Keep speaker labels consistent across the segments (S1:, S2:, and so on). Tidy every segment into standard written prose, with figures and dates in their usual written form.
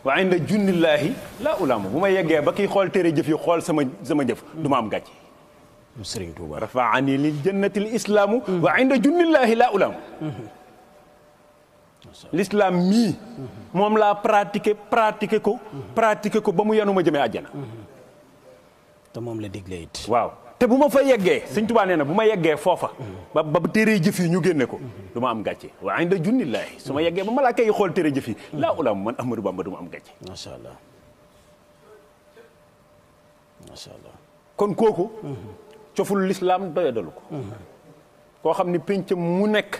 S1: wa inda junnillaahi laa ulaamu bu ma yeggee ba kiy xool téere jëf yi xool sama jëf du ma am gàcce.
S2: Sëriñ Tuuba
S1: rafaani lil jannati l islaamu wa inda junnillaahi laa ulaamu. l'islam mii moom laa pratiqué ko ba mu yanu ma jëmee àjjana.
S2: te moom la digle it.
S1: waaw te bu ma fa yeggee Sëñ Tuubaa nee na bu ma yeggee foofa ba téere jëf yi ñu génne ko du ma am gàcce wa inda junnillaahi su ma yeggee ba malaaka yi xool téere jëf yi laa ulaamu man Ahmadou Bamba du ma am gàcce.
S2: macha allah macha allah.
S1: kon kooku coful l'islam doyadalu ko. koo xam ni pénc mu nekk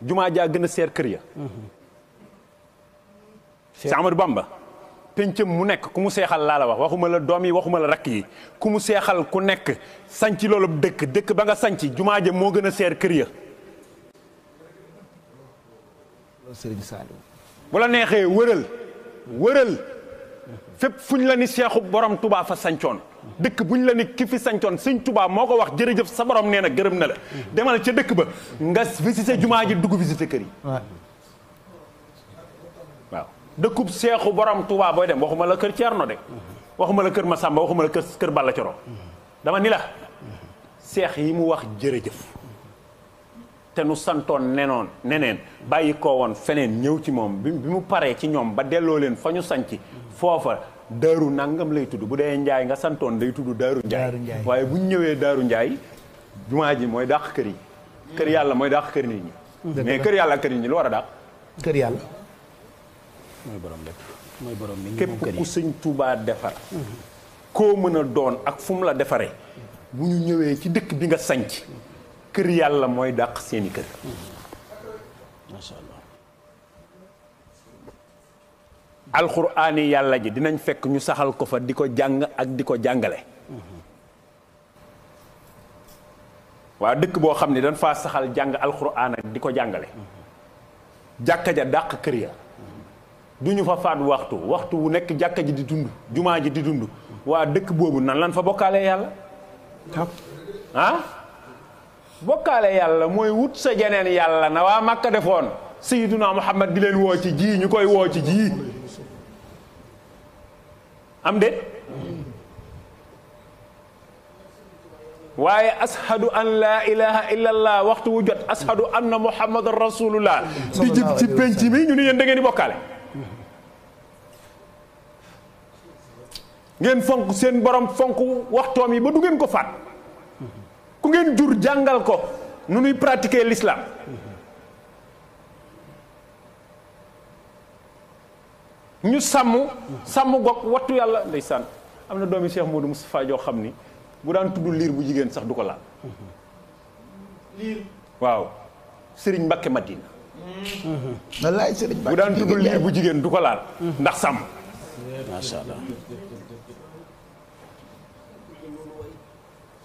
S1: jumaa jaa gën a seer kër ya. si Amadou Bamba pénc mu nekk ku mu seexal laa la wax waxuma la doom yi waxuma la rakk yi ku mu seexal ku nekk sanc loolu dëkk ba nga sanc jumaa ja moo gën a seer kër ya.
S3: Sëriñ Saliou
S1: bu la neexee wëral fépp fuñ la ni seexu borom Touba fa sancoon dëkk buñ la ni ki fi sancoon Sëñ Touba moo ko wax jërëjëf sa borom nee na gërëm na la demal ca dëkk ba nga visité jumaa ji dugg visité kër yi. waaw dëkkub seexu borom Touba booy dem waxuma la kër Thierno de waxuma la kër Massamba waxuma la kër Balla Coro dama ni la seex yi mu wax jërëjëf te nu santoon neneen bàyyi ko woon feneen ñëw ci moom bi mu paree ci ñoom ba delloo leen fa ñu sanc foofa daaru nangam lay tudd bu dee njaay nga santoon day tudd daaru njaay waaye bu ñu ñëwee daaru njaay jumaa ji mooy dàq kër yi kër yàlla mooy dàq kër nit ñi mais kër yàlla ak kër nit ñi lu war a dàq
S3: kër yàlla
S2: mooy borom lépp mooy borom mi
S1: képp ku Sëñ Tuubaa defar koo mën a doon ak fu mu la defaree bu ñu ñëwee ci dëkk bi nga sanc kër yàlla mooy dàq seeni kër.
S2: macha allah.
S1: alxuraani yàlla ji dinañ fekk ñu saxal ko fa di ko jàng ak di ko jàngale. waa dëkk boo xam ne dañ faa saxal jàng alxuraan ak di ko jàngale. jàkka ja dàq kër ya. du ñu fa faat waxtu wu nekk jàkka ji di dund jumaa ji di dund waa dëkk boobu nan lan fa bokkaale yàlla. ah. bokkaale yàlla mooy wut sa jeneen yàlla na waa Makka defoon Sayyiduna Muhammad di leen woo ci ji ñu koy woo ci ji am de waaye ashadu an laa ilaha illallah waxtu wu jot ashadu anna muhammadan rasulullah di jib ci penc mi ñu ni yéen da ngeen di bokkaale ngeen fonk seen borom fonk waxtoom yi ba du ngeen ko faat ku ngeen jur jàngal ko nu nuy pratiquer l'islam ñu sàmm gog wattu yàlla ndeysaan am na doomi Cheikh Modou Moustapha joo xam ni bu daan tudd liir bu jigéen sax du ko laal liir waaw Serigne Mbacké Madina
S3: wallaay Serigne
S1: bu daan tudd liir bu jigéen du ko laal ndax sàmm
S2: macha allah.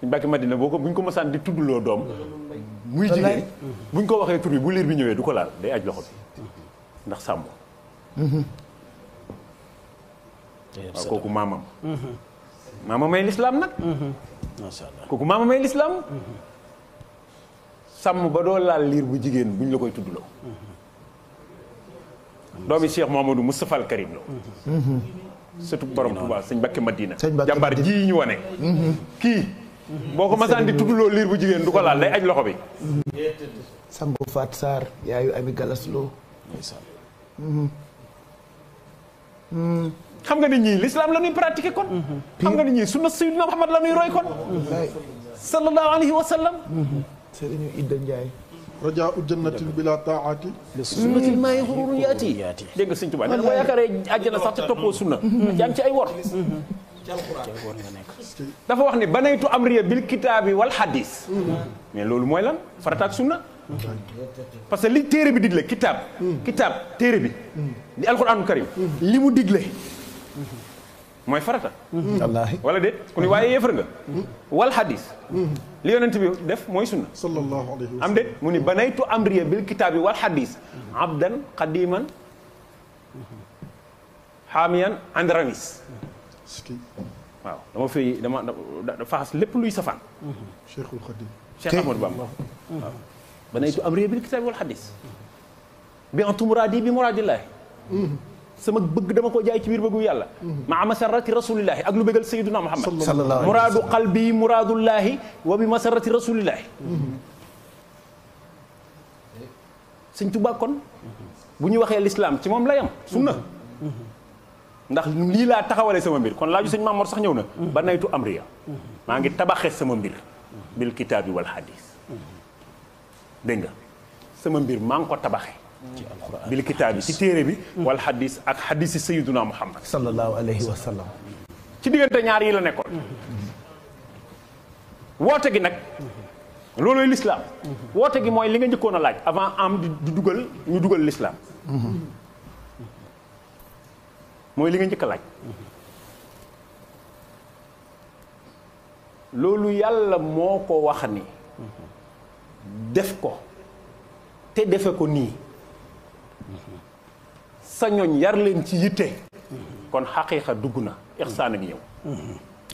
S1: Mbàkke Madina boo ko bu ñu ko mësaan di tuddloo doom muy jigéen bu ñu ko waxee tur bi bu liir bi ñëwee du ko laal day aj loxo bi ndax sàmm waaw kooku maamam may lislaam nag
S2: macha allah
S1: kooku maamam may lislaam sàmm ba doo laal liir bu jigéen bu ñu la koy tuddloo doomi Cheikh Mouhamadou Moustapha al Karim la surtout borom Touba sëñ Mbàkke Madina jàmbaar ji ñu wane kii boo ko masaan di tuddloo liir bu jigéen du ko laal day aj loxo bi
S3: Sambu Faat Sarr yaayu Ami Galas Lo
S1: xam nga ni ñii l'islam la ñuy pratiquer kon xam nga ni ñii sunna Sayyidina Muhammad la ñuy roy kon sallallahu alayhi wa sallam
S3: Serigne Idda Ndiaye
S4: rajaa u jannatin bila taati
S1: sunnatil maayi xururun yaati dégg nga Sëñ Tuubaa nee na boo yaakaaree àjjana sax te toppoo sunna yaa ngi ci ay wor dafa wax ni banaytu amriya bil kitaabi wal hadis mais loolu mooy lan farata ak sunna parce que li téere bi digle kitaab téere bi di alquranul karim li mu digle mooy farata
S3: wallaahi
S1: wala déet ku ni waaye yéefar nga wal hadis li yonent bi def mooy sunna
S4: sallallahu alayhi wa sallam
S1: am déet mu ni banaytu amriya bil kitaabi wal hadis abdan qadiman xaamiyan andramis waaw dama fay dama faxas lépp luy safaan
S4: Cheikhul Khadim
S1: Cheikh Ahmadou Bamba waaw banaytu amriya bil kitaabi wal hadis bi antum muraadi bi muraadillaahi sama bëgg dama ko jaay ci biir bëggu yàlla maa masarrati rasulillahi ak lu bëggal sayyiduna Muhammad muraadu qalbi muraadullahi wa bi masarrati rasulillahi sëñ Tuubaa kon bu ñu waxee l'islam ci moom la yam sunna ndax lii laa taxawale sama mbir kon laaju sëñ Mamoor sax ñëw na ba naytu amriya maa ngi tabaxee sama mbir bil kitaabi wal hadis dégg nga sama mbir maa ngi ko tabaxee ci alquran bil kitaabi ci téere bi wal hadis ak hadisi sayyiduna Muhammad
S3: sallallahu alayhi wa sallam
S1: ci diggante ñaar yi la nekkoon woote gi nag loolooy l'islam woote gi mooy li nga njëkkoon a laaj avant am di dugal ñu dugal l'islam mooy li nga njëkk a laaj loolu yàlla moo ko wax ni def ko te defe ko nii sa ñooñ yar leen ci yitte kon xaqiiqa dugg na ixsaan a ngi ñëw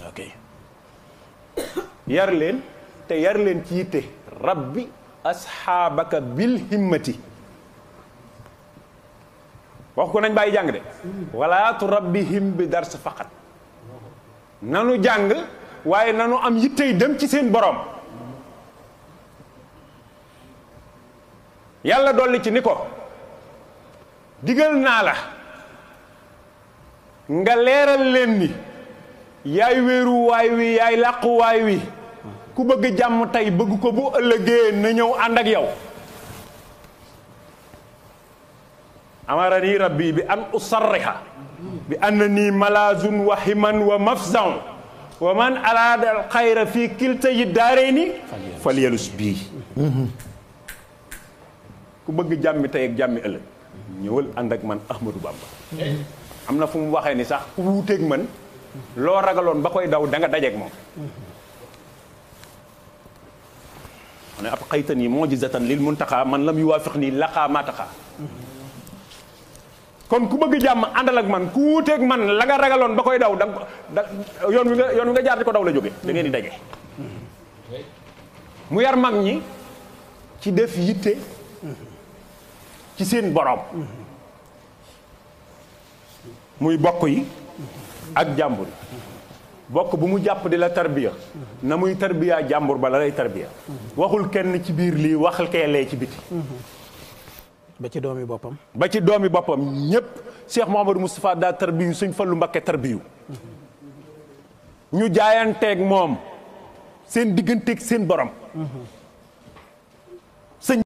S2: ok
S1: yar leen te yar leen ci yitte rabbi asxaabaka bil himmati wax ko nañ bàyyi jàng de wala turabbihim bi dars faqat nanu jàng waaye nanu am yittey dem ci seen borom yàlla dolli ci ni ko digal naa la nga leeral leen ni yaay wéeru waay wi yaay làqu waay wi ku bëgg jàmm tey bëgg ko bu ëllëgee na ñëw ànd ak yow amarani rabbi bi an usarriha bi annani malazun wa himan wa mafzaun wa man araada al xayra fii kilta yi daareeni falyalus bii ku bëgg jàmmi tey ak jàmmi ëllëg ñëwal ànd ak man Ahmadou Bamba am na fu mu waxee ni sax ku wuuteeg man loo ragaloon ba koy daw da nga dajeeg moom ne ab xaytan yi mujizatan lil muntaxa man lam yuwaafiq nii laqaa maataxa kon ku bëgg jàmm àndal ak man ku wuuteeg man la nga ragaloon ba koy daw da yoon wi nga jaar di ko daw la jóge da ngeen di daje mu yar mag ñi ci def yitte ci seen borom muy bokk yi ak jàmbur yi bokk bu mu jàpp di la tarbiya na muy tarbiya jàmbur ba la lay tarbiya waxul kenn ci biir lii waxal keelee ci biti
S2: ba ci doomi boppam
S1: ba ci doomi boppam ñépp Cheikh Mouhamadou Moustapha daa tarbiyu Sëñ Fallu Mbakke tarbiyu ñu jaayanteeg moom seen digganteeg seen borom